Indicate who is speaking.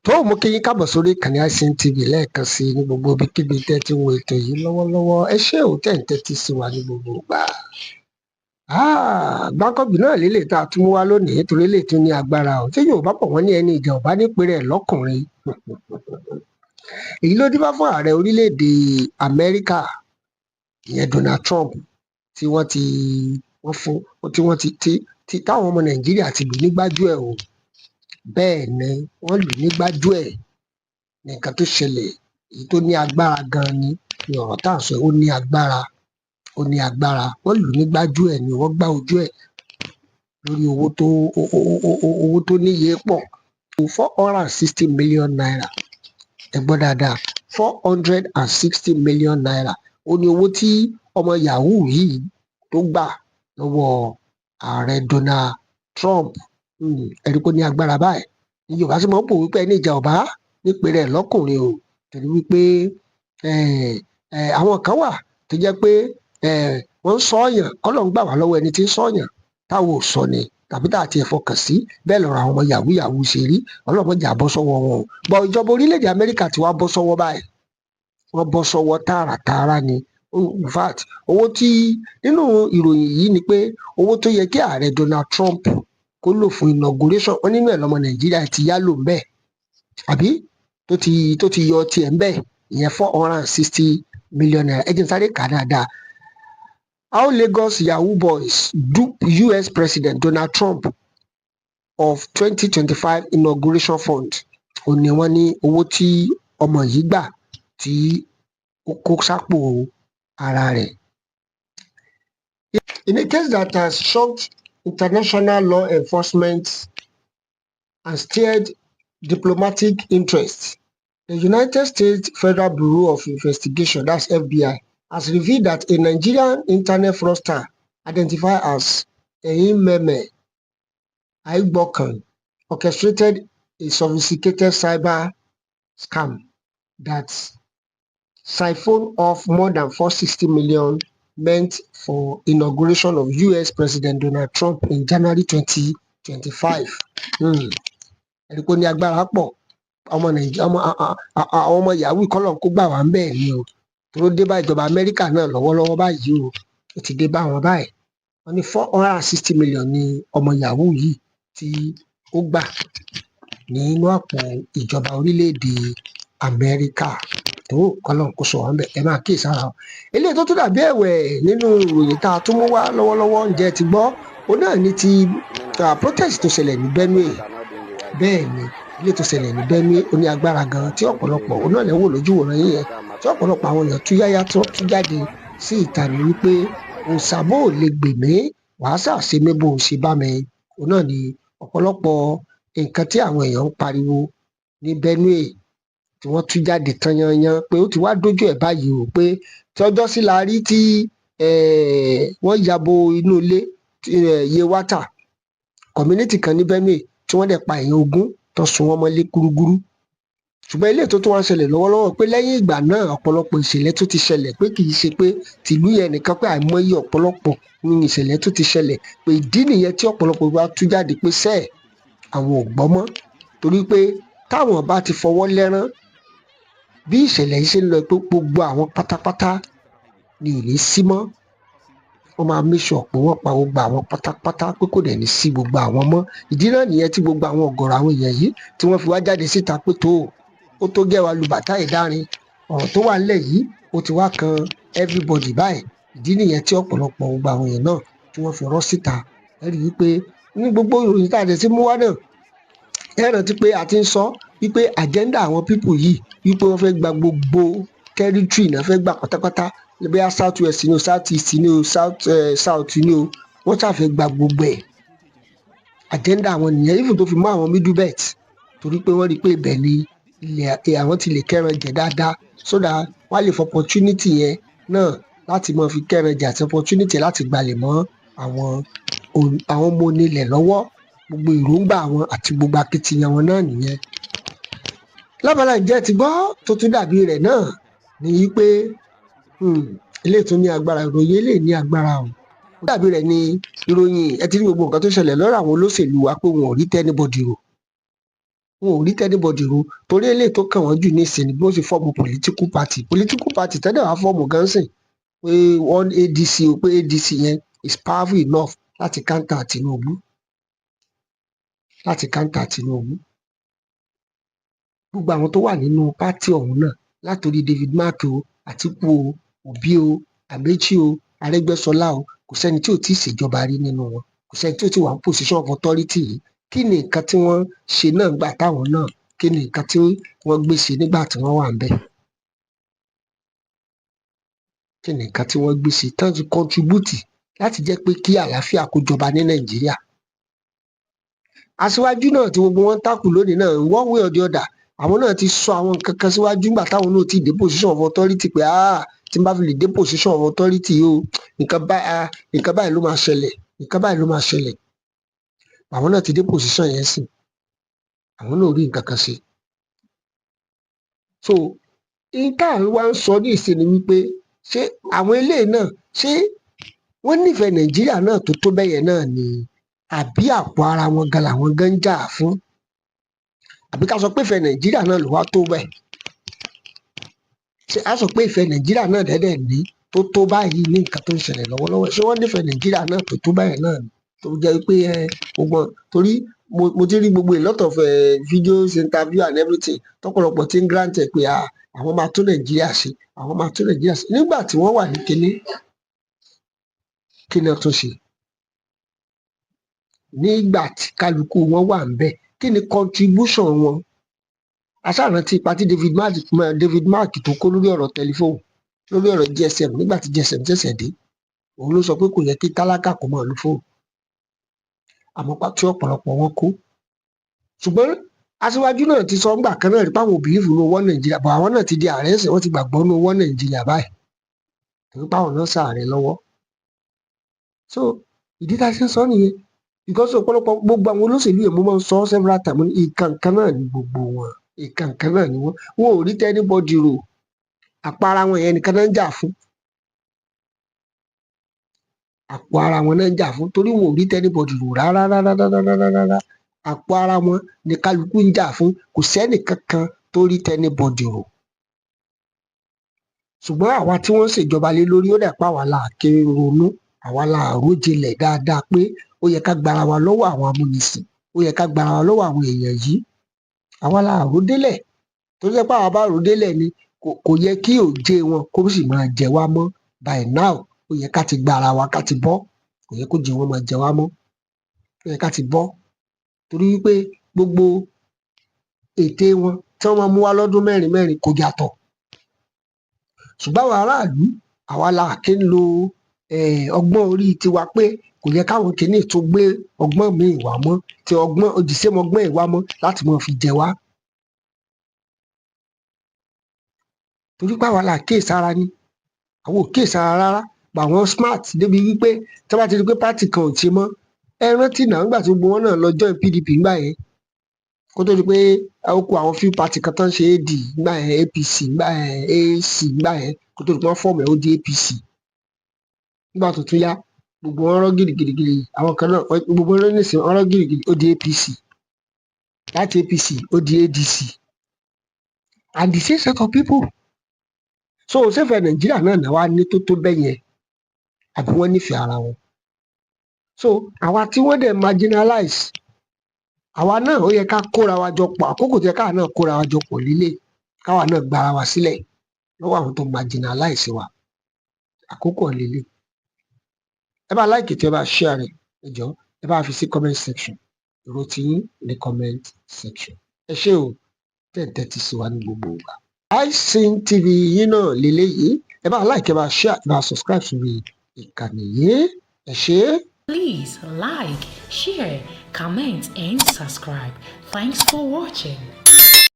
Speaker 1: Tó mú kí yín káàbọ̀ sórí ìkànnì ICN TV lẹ́ẹ̀kan sí i ní gbogbo ibikíbi tẹ́ ti ń wo ètò yìí lọ́wọ́lọ́wọ́. Ẹ ṣé ò tẹ̀ ń tẹ́tí sí wa ní gbogbo ìgbà. Gbáǹkọ́gbì náà lélẹ̀ tá a tún mú wá lónìí, torí lè tún ní agbára o. Tí Yorùbá pọ̀, wọ́n ní ẹni ìjà ò bá ní pèrè ẹ̀ lọ́kùnrin. Èyí ló dífá fún ààrẹ orílẹ̀-èdè Amẹ́ríkà, ìyẹn Donald Trump, tí wọ́n ti wọ́n fún tí wọ́n ti tí tí táwọn ọmọ Nàìjíríà ti lù ní gbájúẹ̀ o. Bẹ́ẹ̀ ni wọ́n lù ní gbájúẹ̀. Nǹkan tó ṣẹlẹ̀ èyí tó ní agbára gan ni ni ọ̀rọ̀ tá à ń sọ yìí. Ó ní agbára, ó ní agbára. Wọ́n lù ní gbájúẹ̀ ni, wọ́n gbá ojú ẹ̀ lórí owó tó níye pọ̀, ₦460 million. Ẹ gbọ́ dáadáa, ₦460 million. Ó ní owó tí ọmọ yahoo yìí tó gbà lọ́wọ́ ààrẹ Donald Trump. Ẹ rí i pé ó ní agbára báyìí ní Yorùbá sì máa ń pòwe pé ẹni ìjà ò bá nípele ẹ̀ lọ́kùnrin o, torí wípé àwọn kan wà tó jẹ́ pé wọ́n ń sọ̀yàn kọ́lọ́un gbà wá lọ́wọ́ ẹni tí ń sọ̀yàn táwọn ò sọ ni tàbí tá a tiẹ̀ fọkàn sí. Bẹ́ẹ̀ lọ̀rọ̀ àwọn ọmọ yahoo yahoo ṣe rí. Ọlọ́run má jẹ́ á bọ́ sọ́wọ́ wọn o. Bọ̀ ìjọba orílẹ̀-èdè Amẹ́ríkà ti wá bọ́ sọ́wọ́ báyìí, wọ́n bọ́ sọ́wọ́ tààràtààrà ni. In fact, owó tí nínú ìròyìn yìí ni pé owó tó yẹ kí ààrẹ Donald Trump kó lò fún inauguration, wọn nínú ẹ̀ lọmọ Nàìjíríà ti yá lò ńbẹ̀, àbí tó ti yọ tiẹ̀ ńbẹ̀, ìyẹn ₦460 million. Ẹ jẹ́ n sáré kà á dáadáa. How Lagos Yahoo Boys dupe US President Donald Trump of 2025 inauguration fund. Ó ní wọ́n ní owó tí ọmọ yìí gbà tí ó kó sápò ara rẹ̀. In a case that has shocked international law enforcement and stirred diplomatic interest, the United States Federal Bureau of Investigation, that's FBI, has revealed that a Nigerian internet fraudster identified as Ehimeme Aigbokan orchestrated a sophisticated cyber scam that siphoned off more than 460 million meant for inauguration of US President Donald Trump in January 2025. Ẹ̀rí pé ó ní agbára pọ̀. Ọmọ Nàìjíríà, ọmọ àwọn ọmọ yahoo, kọ́lọ́un kó gbà wá ńbẹ̀ ni o, tó dé bá ìjọba Amẹ́ríkà náà lọ́wọ́lọ́wọ́ báyìí o. Ó ti dé bá wọn báyìí. Wọ́n ní 460 million ní ọmọ yahoo yìí tí ó gbà nínú àpò ìjọba orílẹ̀-èdè Amẹ́ríkà. Tó kọ́lọ́un kó sọ wá ńbẹ̀. Ẹ máa kíyèsára o. Eléyìí tó tún dàbí ẹ̀wẹ̀ nínú ìròyìn tá a tún mú wá lọ́wọ́lọ́wọ́, ǹjẹ́ ẹ ti gbọ́? Òun náà ní ti protest tó ṣẹlẹ̀ ní Benue. Bẹ́ẹ̀ ni, eléyìí tó ṣẹlẹ̀ ní Benue, ó ní agbára gan, tí ọ̀pọ̀lọpọ̀ òun náà lè wò lójú wòran yín yẹn, tí ọ̀pọ̀lọpọ̀ àwọn èèyàn tú yáyá tó tú jáde sí ìta ní wípé òòṣà bó ò lè gbè mí, wàá ṣàṣe mí bó o ṣe bá mi. Òun náà ni ọ̀pọ̀lọpọ̀ nǹkan tí àwọn èèyàn ń pariwo ní Benue, tí wọ́n tú jáde tán yányán pé ó ti wá dójú ẹ̀ báyìí o, pé tọjọ́ sí la rí tí wọ́n ya bo inú ilé Yewata community kan ní Benue, tí wọ́n dẹ̀ pa èèyàn 20, tó sun wọ́n mọ́lé gúrúgúrú. Ṣùgbọ́n eléyìí tó tún wá ń ṣẹlẹ̀ lọ́wọ́lọ́wọ́, pé lẹ́yìn ìgbà náà, ọ̀pọ̀lọpọ̀ ìṣẹ̀lẹ̀ tó ti ṣẹlẹ̀, pé kì í ṣe pé tìlú yẹn nìkan, pé àìmọye ọ̀pọ̀lọpọ̀ ní ìṣẹ̀lẹ̀ tó ti ṣẹlẹ̀, pé ìdí nìyẹn tí ọ̀pọ̀lọpọ̀ wa tú jáde pé sẹ́ẹ̀ àwọn ò gbọ́ mọ́, torí pé táwọn bá ti fọwọ́ lẹ́rán bí ìṣẹ̀lẹ̀ yìí ṣe ń lọ, pé gbogbo àwọn pátápátá ni ò ní sí mọ́. Wọ́n máa make sure pé wọ́n pa gbogbo àwọn pátápátá, pé kò dẹ̀ ní sí gbogbo àwọn mọ́. Ìdí náà nìyẹn tí gbogbo àwọn ọ̀gọ̀rọ̀ àwọn èèyàn yìí tí wọ́n fi wá jáde síta pé tó ó tó gẹ́ wa lu bàtà ìdárin. Ọ̀rọ̀ tó wà nílẹ̀ yìí, ó ti wá kan everybody báyìí. Ìdí nìyẹn tí ọ̀pọ̀lọpọ̀ gbogbo àwọn èèyàn náà tí wọ́n fi rọ́ síta. Ẹ rí i pé ní gbogbo ìròyìn tá a dẹ̀ ti mú wá náà, ẹ rántí pé a ti ń sọ wípé agenda àwọn people yìí, wípé wọ́n fẹ́ gba gbogbo territory náà, fẹ́ gbà pátápátá, bóyá South West ni o, South East ni o, South South ni o, wọ́n ṣàfẹ́ gba gbogbo ẹ̀. Agenda àwọn nìyẹn, even tó fi mọ́ àwọn Middle Belt, torí pé wọ́n rí i pé ibẹ̀ ni ilẹ̀ àwọn ti lè kẹ́ran jẹ dáadáa, so that wọ́n á lè fọ opportunity yẹn náà láti máa fi kẹ́ran jẹ àti opportunity láti gbalẹ̀ mọ́ àwọn ọmọ onílẹ̀ lọ́wọ́. Gbogbo èròǹgbà àwọn àti gbogbo akitiyan wọn náà nìyẹn. Lábala ǹjẹ́ ti gbọ́ tó tún dàbí rẹ̀ náà ní wípé eléyìí tún ní agbára, ìròyìn eléyìí ní agbára o. Ó dàbí rẹ̀ ní ìròyìn. Ẹ ti rí gbogbo nǹkan tó ṣẹlẹ̀ lọ́rọ̀ àwọn olóṣèlú wa, pé wọn ò rí tẹ́nibọ̀dì rò. Wọn ò rí anybody ro, torí eléyìí tó kàn wọ́n jù nísìnyí ni bí wọ́n ṣe form political party. Political party tẹ́lẹ̀ wá form gan sìn pé one ADC o, pé ADC yẹn is powerful enough láti counter Tinubu, láti counter Tinubu. Gbogbo àwọn tó wà nínú party ọ̀hún náà, látòrí David Mark o, Àtíkù o, Òbí o, Amaechi o, Arẹ́gbẹ́ṣọlá o, kò sẹ́ni tí ò tí ì ṣèjọba rí nínú wọn, kò sẹ́ni tí ò tí wà ní position of authority yìí. Kí ni nǹkan tí wọ́n ṣe náà gbà táwọn náà? Kí ni nǹkan tí wọ́n gbé ṣe nígbà tí wọ́n wà ńbẹ̀? Kí ni nǹkan tí wọ́n gbé ṣe tán ti contribute láti jẹ́ pé kí àlàáfíà kó jọba ní Nàìjíríà? Aṣíwájú náà tí gbogbo wọn ń takù lónìí náà, in one way or the other, àwọn náà ti sọ àwọn nǹkan kan síwájú nígbà táwọn náà ti dé position of authority pé, "Ah, tí n bá fi lè dé position of authority yìí o, nǹkan báyìí, ah, nǹkan báyìí ló máa ṣẹlẹ̀, nǹkan báyìí ló máa ṣẹlẹ̀." Àwọn náà ti dé position yẹn sìn, àwọn náà ò rí nǹkan kan ṣe. So n tá à ń wá ń sọ ní ìsìn ni wípé, ṣé àwọn eléyìí náà, ṣé wọ́n nífẹ̀ẹ́ Nàìjíríà náà tó tó bẹ́yẹn náà ni, àbí àpò ara wọn gan làwọn gan ń jà fún? Àbí ká sọ pé ìfẹ́ Nàìjíríà náà ló wá tó bẹ́ẹ̀? Ṣé a sọ pé ìfẹ́ Nàìjíríà náà dẹ́dẹ̀ ní tó tó báyìí ní nǹkan tó ń ṣẹlẹ̀ lọ́wọ́lọ́wọ́? Ṣé wọ́n nífẹ̀ẹ́ Nàìjíríà náà tó tó báyìí náà ni, tó jẹ́ pé ẹ gbogbo? Torí mo ti rí gbogbo a lot of videos, interview and everything tọ́pọ̀lọpọ̀ ti ń grant ẹ̀ pé, ah, àwọn máa tún Nàìjíríà ṣe, àwọn máa tún Nàìjíríà ṣe. Nígbà tí wọ́n wà ní kinní, kí ni wọ́n tún ṣe? Nígbà tí kálukú wọn wà ńbẹ̀, kí ni contribution wọn? A ṣáà rántí ipa tí David Mark tó kó lórí ọ̀rọ̀ tẹlifóònù, lórí ọ̀rọ̀ GSM. Nígbà tí GSM ṣẹ̀ṣẹ̀ dé, òun ló sọ pé kò yẹ kí tálákà kó máa lo fóònù, àmọ́ pa tí ọ̀pọ̀lọpọ̀ wọn kó. Ṣùgbọ́n aṣíwájú náà ti sọ ńgbà kan náà rí páwọn ò believe nínú one Nàìjíríà bọ̀. Àwọn náà ti di ààrẹ ẹ̀sìn, wọ́n ti gbàgbọ́ nínú one Nàìjíríà báyìí, torí páwọn náà ṣàárẹ̀ lọ́wọ́. So ìdí tá a ṣe ń sọ nìyẹn, because ọ̀pọ̀lọpọ̀ gbogbo àwọn olóṣèlú yẹn, mo máa ń sọ several times, mo ní ìkan kan náà ni gbogbo wọn, ìkan kan náà ni wọn. Wọn ò rí anybody rò, àpò ara wọn yẹn nìkan náà ń jà fún. Àpò ara wọn náà ń jà fún, torí wọn ò rí anybody rò rárá rárá rárá rárá rárá. Àpò ara wọn ni kálukú ń jà fún, kò sẹ́nì kankan tó rí anybody rò. Ṣùgbọ́n àwa tí wọ́n ń ṣèjọba lé lórí, ó dà pé àwa la kí ń ronú, àwa la rò jinlẹ̀ dáadáa pé ó yẹ ká gbara wa lọ́wọ́ àwọn amúnisìn, ó yẹ ká gbara wa lọ́wọ́ àwọn èèyàn yìí. Àwa la rò délẹ̀. Tó jẹ́ pé àwa bá rò délẹ̀ ni, kò yẹ kí òjé wọn kó sì máa jẹ wá mọ́. By now, ó yẹ ká ti gbara wa, ká ti bọ́. Kò yẹ kó jẹ wọn máa jẹ wá mọ́, ó yẹ ká ti bọ́, torí wípé gbogbo ète wọn tí wọ́n máa mú wá lọ́dún mẹ́rin mẹ́rin kò yàtọ̀. Ṣùgbọ́n àwọn aráàlú, àwa la kí ń lo ọgbọ́n orí tiwa pé kò yẹ káwọn kìíní tún gbé ọgbọ́n míì wá mọ́, tí ọgbọ́n òdìsẹ́mọ ọgbọ́n ẹ̀ wá mọ́ láti máa fi jẹ wá, torí pé àwa la kíyèsára ni. Àwọn ò kíyèsára rárá. Àwọn smart débi wípé tí wọ́n bá ti rí pé party kan ò ṣe mọ́. Ẹ rántí náà nígbà tí gbogbo wọn náà lọ join PDP ńgbà yẹn, kó tó di pé ó kó àwọn few party kan tó ń ṣe AD ńgbà yẹn, APC ńgbà yẹn, AAC ńgbà yẹn, kó tó di pé wọ́n form ẹ̀, ó di APC. Nígbà tó tún yá, gbogbo wọn rọ́ gidigidigidi, àwọn kan náà, gbogbo wọn nísìnyí wọ́n rọ́ gidigidi, ó di APC. Láti APC, ó di ADC, and the same set of people. So ṣéfẹ̀ẹ́ Nàìjíríà náà náà wá ní tó tó bẹ́ẹ̀ yẹn, àbí wọ́n nífẹ̀ẹ́ ara wọn? So àwa tí wọ́n dẹ̀ marginalize, àwa náà, ó yẹ ká kóra wa jọ pọ̀. Àkókò tó yẹ káwa náà kóra wa jọ pọ̀ líle, káwa náà gbára wa sílẹ̀ lọ́wọ́ àwọn tó marginalize wa, àkókò líle. Ẹ bá like, tí ẹ bá share rẹ̀, ẹ jọ̀ọ́, ẹ bá fi sí comment section èrò tiyín ní comment section. Ẹ ṣé o tẹ́ ẹ̀ ń tẹ́tí sí wa ní gbogbo ìgbà. iSyn TV yín náà lélẹ́yìí. Ẹ bá like, ẹ bá share, ẹ bá subscribe sórí ìkànnì yìí. Ẹ ṣé.
Speaker 2: Please like, share, comment, and subscribe. Thanks for watching.